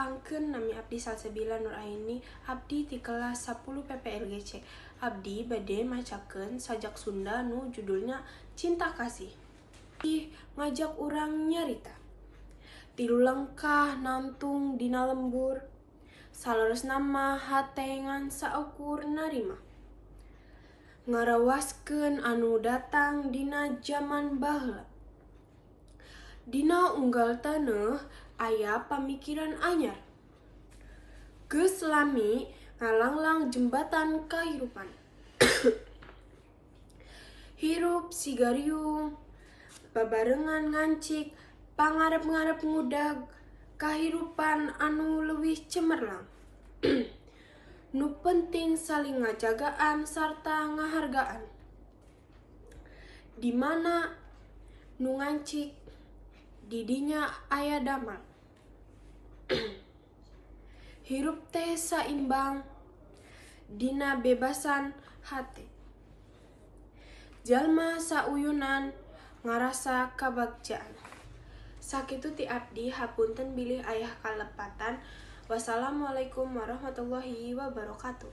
Tepangkeun, nami abdi Salsabila Nur Aini, abdi ti kelas 10 PPLGC. Abdi bade macakeun sajak Sunda nu judulna Cinta Kasih. Ih, ngajak urang nyarita. Tilu lengkah nangtung dina lembur. Saleresna mah hate ngan saukur narima. Ngarawaskeun anu datang dina jaman baheula. Dina unggal taneuh aya pamikiran anyar. Geus lami ngalanglang jembatan kahirupan. Hirup siga riung babarengan ngancik pangarep-ngarep ngudag kahirupan anu leuwih cemerlang. Nu penting saling ngajagaan sarta ngahargaan. Di mana nu ngancik di dinya aya damar. Hirup teh saimbang dina bebasan hate. Jalma sauyunan ngarasa kabagjaan. Sakitu ti abdi, hapunten bilih aya kalepatan. Wassalamualaikum warahmatullahi wabarakatuh.